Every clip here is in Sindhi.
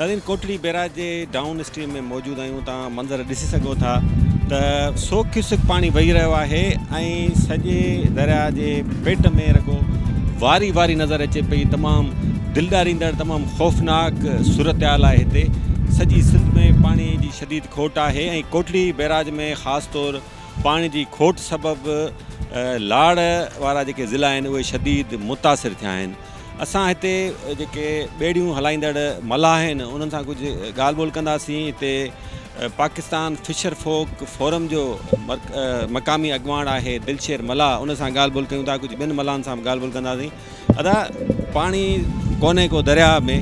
ناظرين ڪوٽڙي بئراج جي ڊائون اسٽريم ۾ موجود آهيون توهان منظر ڏسي سگهو ٿا ته سو ڪيوسڪ پاڻي وهي رهيو آهي ۽ سڄي درياء جي پيٽ ۾ رڳو واري واري نظر اچي پئي تمام دل ڏاريندڙ تمام خوفناڪ صورتحال آهي هتي سڄي سنڌ ۾ پاڻي جي شديد کوٽ آهي ۽ ڪوٽڙي بئراج ۾ خاص طور پاڻي جي کوٽ سبب لاڙ وارا جيڪي ضلعا آهن اهي شديد متاثر ٿيا آهن اسان هتي جيڪي ٻيڙيون هلائيندڙ ملاح آهن انهن سان ڪجهه ڳالهه ٻولهه ڪنداسين هتي پاڪستان فشر فوڪ فورم جو مقامي اڳواڻ آهي دلشير ملاح ان سان ڳالهه ٻولهه ڪيون ٿا ڪجهه ٻين ملاحن سان به ڳالهه ٻولهه ڪنداسين ادا پاڻي ڪونهي ڪو درياء ۾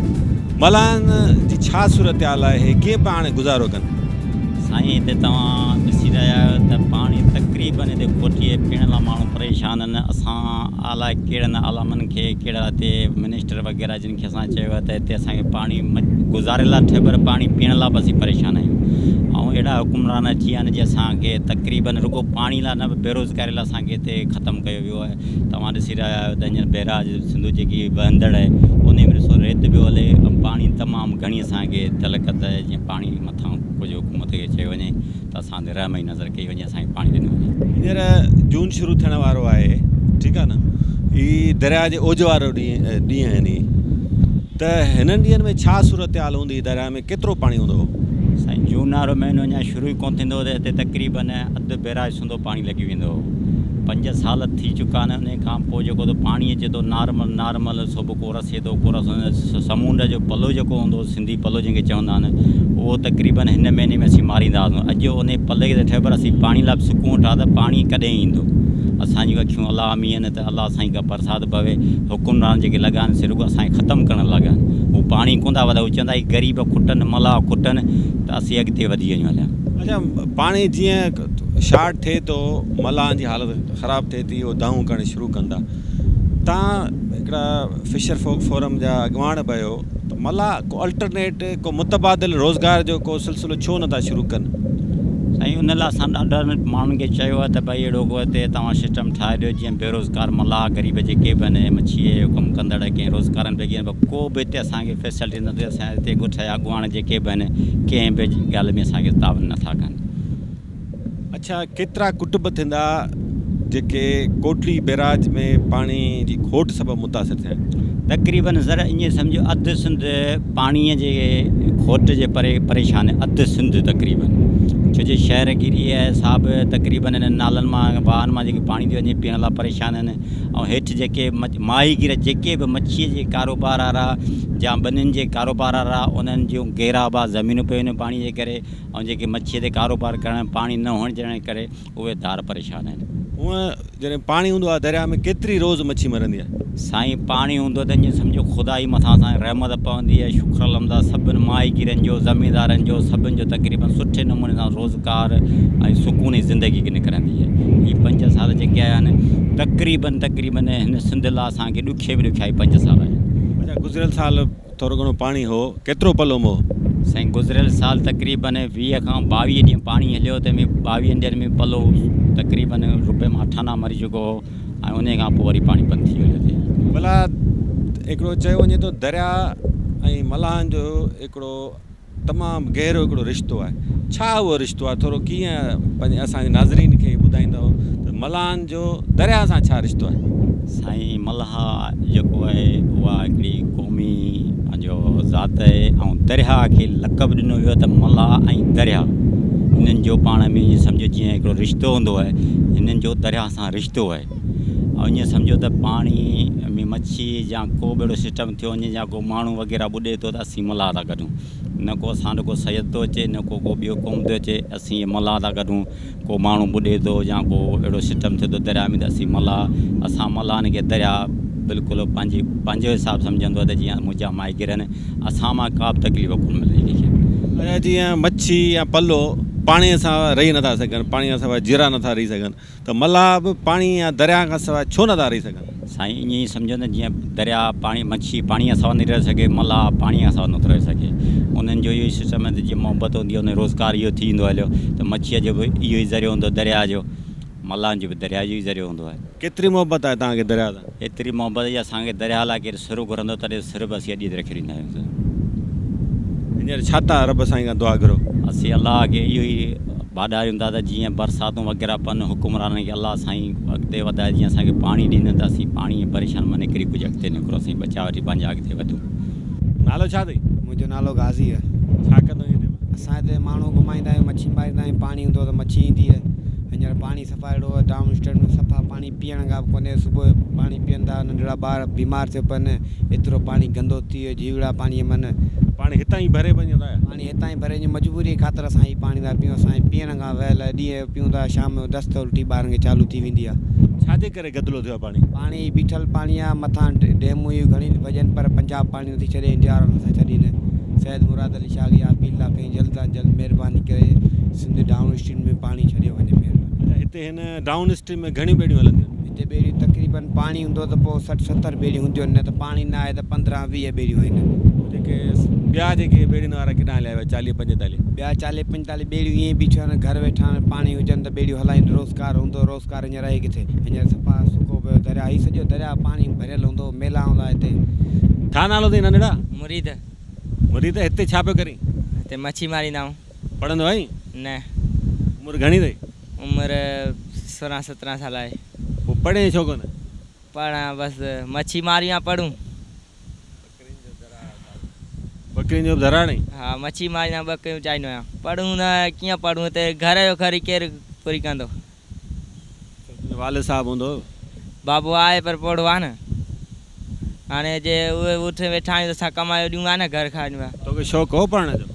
ملاحن جي ڇا صورتحال آهي ڪيئن پيا هاڻي گذارو ڪن. سائين هتي توهان ڏسي رهيا آهيو ته پاڻي تقريبن هتي کوٽي پيئڻ لاء ماڻهو پريشان آهن اسان الائي ڪهڙن عالمن کي ڪهڙا هتي منسٽر وغيره جن کي اسان چيو آهي ته هتي اسان کي پاڻي گذاري لاء ٺهي پر پاڻي پيئڻ لاء به اسين پريشان آهيون ۽ اهڙا حڪمران اچي ويا آهن جي اسان کي تقريبن رڳو پاڻي لاء نه بيروزگاري لاء اسان کي هتي ختم ڪيو ويو آهي توهان ڏسي رهيا آهيو ته هينئر بئراج سنڌو جيڪي وهندڙ آهي انهي ۾ ڏسو ريت پيو هلي ۽ پاڻي تمام گهڻي اسان کي تلقت آهي جيئن پاڻي مٿان ڪجهه حڪومت کي چيو وڃي ته اسان تي رحم جي نظر ڪئي وڃي اسان کي پاڻي ڏنو وڃي. هينئر جون شروع ٿيڻ وارو آهي ٺيڪ آهي نه هي درياء جي اوج وارو ڏينهن آهن هي ته هنن ڏينهن ۾ ڇا صورتحال هوندي درياء ۾ ڪيترو پاڻي هوندو؟ سائين جون وارو مهينو اڃا شروع ئي ڪونه ٿيندو هو ته هتي تقريبن اڌ بئراج سندو پاڻي لڳي ويندو هو. پنج سال ٿي چڪا آهن انهي کان پوء جيڪو ته پاڻي اچي ٿو نارمل نارمل سو به ڪو رسي ٿو ڪو رسي سمونڊ جو پلو جيڪو هوندو هو سنڌي پلو جنهن کي چوندا آهن اهو تقريبن هن مهيني ۾ اسين ماريندا هئاسون اڄ انهي پلي کي ته ٺهيو پر اسين پاڻي لاء به سڪون وٺا ته پاڻي ڪڏهن ايندو اسان جون اکيون الله امين ته الله سائين کان برسات پوي، حڪمران جيڪي لڳا آهن سي رڳو اسان کي ختم ڪرڻ لڳا آهن، هو پاڻي ڪونه ٿا وڌائين، هو چوندا هي غريب کٽن، ملاح کٽن ته اسين اڳتي وڌي وڃون هليا. اڇا پاڻي جيئن شارٽ ٿئي ٿو ملاحن جي حالت خراب ٿئي ٿي اهو دانهون ڪرڻ شروع ڪن ٿا تان هڪڙا فشر فوڪ فورم جا اڳواڻ به آهيو ته ملاح ڪو الٽرنيٽ ڪو متبادل روزگار جو ڪو سلسلو ڇو نٿا شروع ڪن؟ سائين ان لاء اسان ڏاڍن ماڻهن کي چيو آهي ته ڀائي اهڙو ڪو هتي توهان سسٽم ٺاهي ڏيو جيئن بيروزگار ملاح غريب جيڪي به آهن مڇيء جو ڪم ڪندڙ ڪنهن روزگارن بيگي آهن پر ڪو به هتي اسان کي فيسلٽي نٿو ڏي اسان جي هتي ڳوٺ جا اڳواڻ جيڪي به آهن ڪنهن به ڳالهه ۾ اسان کي تعاون نٿا ڪن. اڇا ڪيترا ڪٽنب ٿيندا جيڪي ڪوٽڙي بئراج ۾ پاڻي جي کوٽ سبب متاثر ٿيا آهن؟ تقريبن سر ائين سمجهو اڌ سنڌ پاڻي جي کوٽ جي پري پريشان آهي اڌ سنڌ تقريبن ڇو جو شهر گيري آهي سا به تقريبن انهن نالن مان واهن مان جيڪي پاڻي ٿي وڃي پيئڻ لاء پريشان آهن ۽ هيٺ جيڪي ماهيگير جيڪي به مڇي جي ڪاروبار وارا يا ٻنين جي ڪاروبار وارا انهن جون غيرآباد زمينون پيون وڃن پاڻي جي ڪري ۽ جيڪي مڇيء تي ڪاروبار ڪرڻ پاڻي نه هئڻ جي ڪري اهي ڌار پريشان آهن. هونء جڏهن پاڻي هوندو آهي درياء ۾ ڪيتري روز مڇي مرندي آهي؟ سائين پاڻي هوندو ته ائين سمجهو خدا جي مٿان اسان کي رحمت پوندي آهي شڪر الحمد سڀن ماهيگيرن جو زميندارن جو سڀن جو تقريبن سٺي نموني سان روزگار ۽ سڪون جي زندگي نڪرندي آهي هي پنج سال جيڪي آيا آهن تقريبن تقريبن هن سنڌ لاء اسان کي ڏکي ۾ ڏکيائي پنج سال آيا آهن. اڇا گذريل سال ٿورو گهڻو پاڻي هو، ڪيترو پلو مئو؟ سائين گذريل سال تقريبن 20 کان 22 ڏينهن پاڻي هليو تنهن ۾ ٻاويهن ڏينهن ۾ پلو تقريبن روپي مان اٺ آنا مري چڪو هو ۽ انهي کان پوء وري پاڻي بند ٿي ويو هتي. ڀلا هڪڙو چيو وڃي ٿو درياء ۽ ملاحن جو هڪڙو تمام گهرو هڪڙو رشتو آهي ڇا اهو رشتو آهي ٿورو ڪيئن پنهنجي اسان جي ناظرين کي ٻڌائيندؤ ته ملاحن جو درياء سان ڇا رشتو آهي. سائين ملاح جيڪو آهي اها هڪڙي قومي پنهنجو ذات آهي ۽ درياء کي لقب ڏنو ويو ته ملاح ۽ درياء هنن جو پاڻ ۾ ائين سمجهو جيئن هڪڙو رشتو هوندو آهي هنن جو درياء سان رشتو آهي ۽ ائين سمجهو ته پاڻي ۾ مڇي يا ڪو به اهڙو سسٽم ٿيو وڃي يا ڪو ماڻهو وغيره ٻڏي ٿو ته اسين ملاح ٿا ڪڍون نه ڪو اسان وٽ ڪو سيد ٿو اچي نه ڪو ڪو ٻيو قوم ٿو اچي اسين اهي ملاح ٿا ڪڍون ڪو ماڻهو ٻڏي ٿو يا ڪو اهڙو سسٽم ٿئي ٿو درياء ۾ ته اسين ملاح اسان ملاحن کي درياء بلڪل پنهنجي پنهنجو حساب سمجهندو آهي ته جيئن منهنجا ماهيگير آهن اسان مان ڪا به تڪليف ڪونه ملندي ڪنهن کي. اڇا جيئن مڇي يا پلو پاڻي سان رهي نٿا سگهن پاڻي کان سواء جيئرا نٿا رهي سگهن ته ملاح به پاڻي يا درياء کان سواء ڇو نٿا رهي سگهن؟ سائين ائين ئي سمجهو نه جيئن درياء پاڻي مڇي پاڻي کان سواء نٿي رهي سگهي ملاح پاڻي کان سواء نٿو رهي سگهي انهن جو اهو ئي سسٽم آهي ته جيئن محبت هوندي آهي ان روزگار اهو ٿي ويندو هليو ته مڇيء جو به اهو ئي ذريعو هوندو درياء جو ملاحن جو به درياء جو ئي ذريعو هوندو آهي. ڪيتري محبت آهي توهان کي درياء سان؟ ايتري محبت جو اسان کي درياء لاء ڪير سر گهرندو تڏهن سر به اسين اڏي تي رکي ڏيندا آهيون. هينئر ڇا ٿا رب سائين کان دعا گهرو؟ اسين الله کي اهو ئي ٻاڏايون ٿا ته جيئن برساتون وغيره پون، حڪمرانن کي الله سائين اڳتي وڌائي جيئن اسان کي پاڻي ڏين ته اسين پاڻي جي پريشاني مان نڪري ڪجهه اڳتي نڪرون، اسين ٻچا وٺي پنهنجا اڳتي وڌون. نالو ڇا اٿئي؟ منهنجو نالو غازي آهي. ڇا ڪندو آهين هتي؟ اسان هتي ماڻهو گهمائيندا آهيون، مڇي ماريندا آهيون، پاڻي هوندو ته مڇي ايندي آهي. هينئر پاڻي صفا اهڙو آهي ڊائون اسٽريم ۾ صفا پاڻي پيئڻ کان به ڪونهي، صبح جو پاڻي پيئن ٿا ننڍڙا ٻار بيمار ٿيو پون، ايترو پاڻي گندو ٿي ويو جيوڙا پاڻيء من. پاڻي هتان ئي ڀري وڃو ٿا يا؟ پاڻي هتان ئي ڀري وڃون، مجبوريء خاطر اسان هي پاڻي ٿا پيئون، اسان جي پيئڻ کان ويل آهي، ڏينهن جو پيئون ٿا شام جو دست الٽي ٻارن کي چالو ٿي ويندي آهي. ڇا جي ڪري گدلو ٿيو آهي پاڻي؟ پاڻي بيٺل پاڻي آهي، مٿان ڊيمون اهي گهڻي ڀڄن پر پنجاب پاڻي نٿي ڇڏي، انڊيا وارا نٿا ڇڏين. سيد مراد علي شاهه کي اها اپيل ٿا ڪيون جلد کان جلد مهرباني ڪري سنڌ ڊائون اسٽريم ۾ پاڻي ڇڏيو وڃي مهرباني. اڇا هتي هن ڊائون اسٽريم ۾ گهڻيون ٻيڙيون هلنديون آهن؟ هتي ٻيڙيون تقريبن پاڻي هوندو ته پوء 60 70 ٻيڙيون هونديون آهن نه ته پاڻي نه آهي ته 15 20 ٻيڙيون آهن. پوء جيڪي ٻيا جيڪي ٻيڙين وارا ڪيڏانهن هليا ويا 40 45؟ ٻيا 40 45 ٻيڙيون ائين ئي بيٺيون آهن گهر ويٺا آهن پاڻي هجن ته ٻيڙيون هلائين روزگار هوندو روزگار هينئر آهي ڪٿي هينئر صفا سڪو پيو درياء هي سڄو درياء پاڻي ڀريل هوندو هو ميلا هوندا هتي. ڇا نالو اٿئي ننڍڙا؟ مريد. مريد هتي ڇا پيو ڪرين؟ هتي مڇي ماريندا آهيون. پڙهندو آهين؟ نه. عمر گهڻي اٿئي؟ عمر 16 17 سال آهي. پوء پڙهين ڇو ڪونه؟ پڙهان بس مڇي ماريون يا پڙهون. ٻڪرين جو به ڌراڙ آهين؟ ها مڇي ماريندا ٻڪريون چاريندو آهيان. پڙهون نه ڪيئن پڙهون هتي گهر جو خرچ ڪير پوري ڪندو. تنهنجو والد صاحب هوندو؟ بابو آهي پر پوڙهو آهي نه. هاڻي جي اهي اٺ ويٺا آهيون ته اسان ڪمايو ڏيون ها نه گهر کائڻ ها. توکي شوق هو پڙهڻ جو؟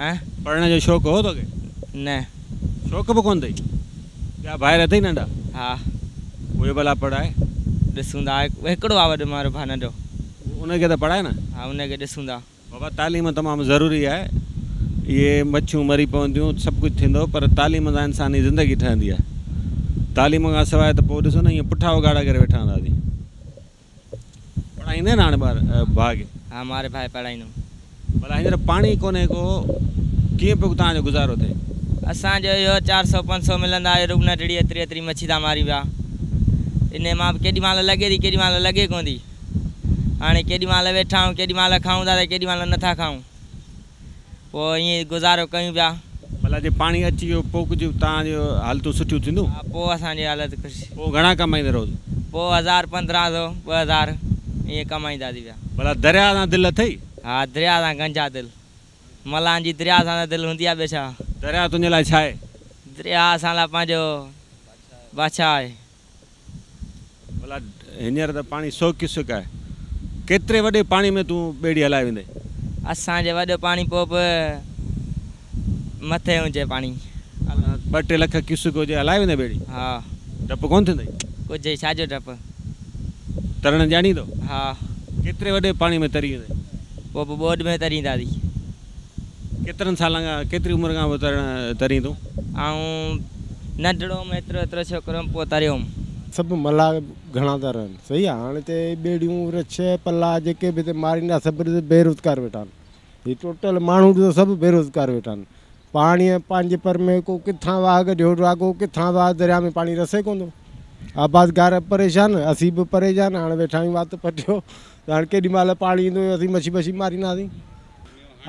ها؟ پڙهڻ جو شوق هو توکي؟ نه. شوق به ڪونه اٿئي؟ ٻيا ڀائر اٿئي ننڍا؟ ها. اهي ڀلا پڙهائي. ڏسون ٿا هڪڙو آهي وڏو مارو ڀاء ننڍو. ان کي ته پڙهائي نه. ها ان کي ڏسون ٿا. بابا تعليم تمام ضروري آهي. اهي مڇيون مري پونديون سڀ ڪجهه ٿيندو پر تعليم سان انساني زندگي ٺهندي آهي. تعليم کان سواء ته پوء ڏسو نه ائين پٺا اگهاڙا ڪري ويٺا هونداسين. پڙهائيندين نه هاڻي ٻار ڀاء کي؟ ها ماري ڀاء پڙهائيندم. ڀلا هينئر پاڻي ڪونهي ڪو ڪيئن پيو توهان جو گذارو ٿئي؟ اسان جو اهو 400 500 ملندا آهي رڳو ننڍڙي ايتري ايتري مڇي ٿا ماريون پيا انهي مان به ڪيڏي مهل لڳي ٿي ڪيڏي مهل لڳي ڪونه ٿي هاڻي ڪيڏي مهل ويٺا آهيون ڪيڏي مهل کائون ٿا ته ڪيڏي مهل نٿا کائون پوء ائين ئي گذارو ڪيون پيا. ڀلا جي پاڻي اچي ويو پوء ڪجهه توهان جون حالتون سٺيون ٿينديون؟ ها پوء اسان جي حالت خوش. پوء گهڻا ڪمائيندين روز؟ پوء 1000 1500 2000 ائين ڪمائينداسين پيا. ڀلا درياء سان دل اٿئي؟ ها درياء سان گنجا دل. ملان جي درياء سان ته دل هوندي آهي ٻيو ڇا. درياء تنهنجي لاء ڇا آهي؟ درياء اسان لاء پنهنجو بادشاهه آهي. ڀلا هينئر ته پاڻي سو ڪيوسڪ آهي، ڪيتري وڏي پاڻي ۾ تون ٻيڙي هلائي ويندين؟ اسان جي وڏو پاڻي پوء به مٿي هجي پاڻي. معنيٰ ٻه ٽي لک ڪيوسڪ هجي هلائي ويندين ٻيڙي؟ ها. ڊپ ڪونه ٿيندئي؟ ڪجهه ڇا جو ڊپ. ترڻ ڄاڻين ٿو؟ ها. ڪيتري وڏي پاڻي ۾ تري ويندين؟ پوء به ٻوڏ ۾ تري اينداسين. ڪيترن سالن کان ڪيتري عمر کان پوء ترڻ ترين تون؟ آئون ننڍڙو هوم ايترو ايترو ڇوڪرو هوم پوء تريو هوم. سڀ ملاح گهڻا ٿا رهن صحيح آ هاڻي هتي ٻيڙيون رڇ پلا جيڪي به هتي ماريندا سڀ ڏسو بيروزگار ويٺا آهن هي ٽوٽل ماڻهو ڏسو سڀ بيروزگار ويٺا آهن پاڻي پنهنجي پر ۾ ڪو ڪٿان واهه ڪڍيو ويٺو آ ڪو ڪٿان واهه درياء ۾ پاڻي رسي ڪونه ٿو آبادگار پريشان اسين به پريشان هاڻي ويٺا آهيون وات پٽيو ته هاڻي ڪيڏي مهل پاڻي ايندو اسين مڇي بڇي مارينداسين.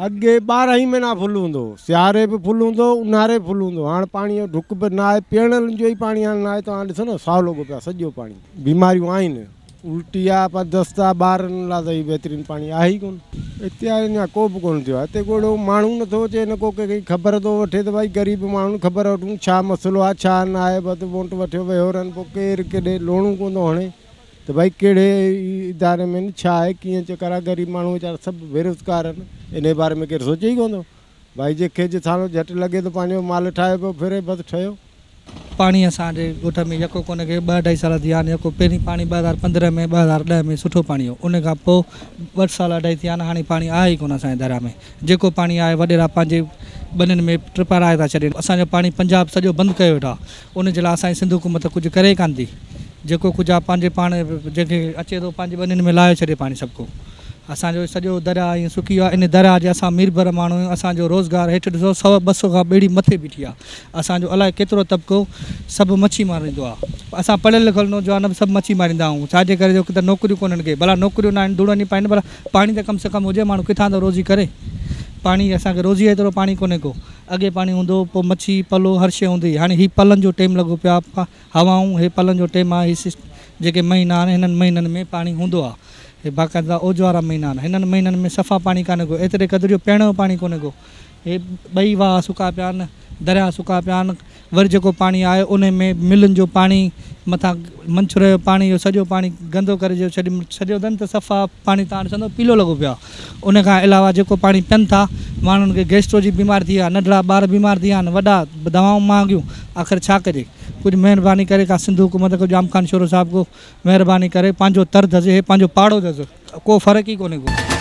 اڳي 12 ئي مهينا ڦل هوندو هو، سياري به ڦل هوندو هو، اونهاري به ڦل هوندو هو، هاڻ پاڻي جو ڍڪ به نه آهي، پيئڻ جو ئي پاڻي هاڻ نه آهي، توهان ڏسو نه سائو لڳو پيو آهي سڄو پاڻي، بيماريون آهن، الٽي آهي، پر دست آهي، ٻارن لاء ته هي بهترين پاڻي آهي ئي ڪونه. هتي اڃا ڪو به ڪونه ٿيو آهي، هتي ڪو اهڙو ماڻهو نٿو اچي نه ڪو ڪنهن کي خبر ٿو وٺي ته ڀائي غريب ماڻهن خبر وٺون ڇا مسئلو آهي ڇا نه آهي، بس ووٽ وٺيو ويهو رهن، پوء ڪير ڪيڏي لوڻو ڪونه ٿو هڻي. ته ڀائي ڪهڙي اداري ۾ ڇا آهي ڪيئن چڪر آهي غريب ماڻهو ويچارا سڀ بيروزگار آهن انهي باري ۾ ڪير سوچي ئي ڪونه ٿو ڀائي جنهن کي جٿانو جهٽ لڳي ته پنهنجو مال ٺاهي پيو ڦري بس ٺهيو. پاڻي اسان جي ڳوٺ ۾ يڪو ڪونه ڪي ٻه اڍائي سال ٿيا آهن يڪو پهرين پاڻي 2015 ۾ 2010 ۾ سٺو پاڻي هو ان کان پوء ٻه سال اڍائي ٿيا آهن هاڻي پاڻي آهي ئي ڪونه اسان جي درياء ۾ جيڪو پاڻي آهي وڏيرا پنهنجي ٻنين ۾ ٽپارائي ٿا ڇڏين اسان جو پاڻي پنجاب سڄو بند ڪيو ويٺو آهي ان جي لاء اسان جي سنڌ حڪومت ڪجهه ڪري ڪانه ٿي. جيڪو ڪجهه آ پنهنجي پاڻ جنهن کي اچي ٿو پنهنجي ٻنين ۾ لاهي ڇڏي پاڻي سڀ ڪو. اسان جو سڄو درياء ائين سڪي ويو آ. ان درياء جي اسان ميربر ماڻهو آهيون. اسان جو روزگار هيٺ ڏسو سؤ ٻه سؤ کان ٻيڙي مٿي بيٺي آ. اسان جو الائي ڪيترو طبقو سڀ مڇي ماريندو آ. اسان پڙهيل لکيل نوجوان به سڀ مڇي ماريندا آهيون. ڇا جي ڪري جو ته نوڪريون ڪونهن ڪي. ڀلا نوڪريون نه آهن ڌوڙ وڃي پائين ڀلا پاڻي ته ڪم سي ڪم هجي ماڻهو ڪٿان ٿو روزي ڪري. پاڻي اسان کي روزي ايترو پاڻي ڪونهي ڪو. اڳي پاڻي هوندو هو پوء مڇي پلو هر شيء هوندي هئي. هاڻي هي پلن جو ٽيم لڳو پيو آهي. هوائون هي پلن جو ٽيم آهي. هي جيڪي مهينا آهن هنن مهينن ۾ پاڻي هوندو آهي. هي باقاعده اوج وارا مهينا آهن. هنن مهينن ۾ صفا پاڻي ڪانهي ڪو. ايتري قدر جو پيئڻ جو پاڻي ڪونهي ڪو. هي ٻئي واهه سڪا پيا آهن. درياهه سڪا پيا آهن. وري جيڪو پاڻي آهي ان ۾ ملن جو پاڻي مٿان منڇر جو پاڻي اهو سڄو پاڻي گندو ڪري جو ڇڏي ڇڏيو اٿن ته صفا پاڻي توهان ڏسندو پيلو لڳو پيو آهي. ان کان علاوه جيڪو پاڻي پين ٿا ماڻهن کي گيسٽرو جي بيماري ٿي آهي. ننڍڙا ٻار بيمار ٿي ويا آهن. وڏا دوائون مهانگيون. آخر ڇا ڪجي؟ ڪجهه مهرباني ڪري ڪا سنڌ حڪومت ڪو ڄام خان شورو صاحب ڪو مهرباني ڪري پنهنجو تر اٿس هي پنهنجو پاڙو اٿس ڪو فرق ئي ڪونهي ڪو.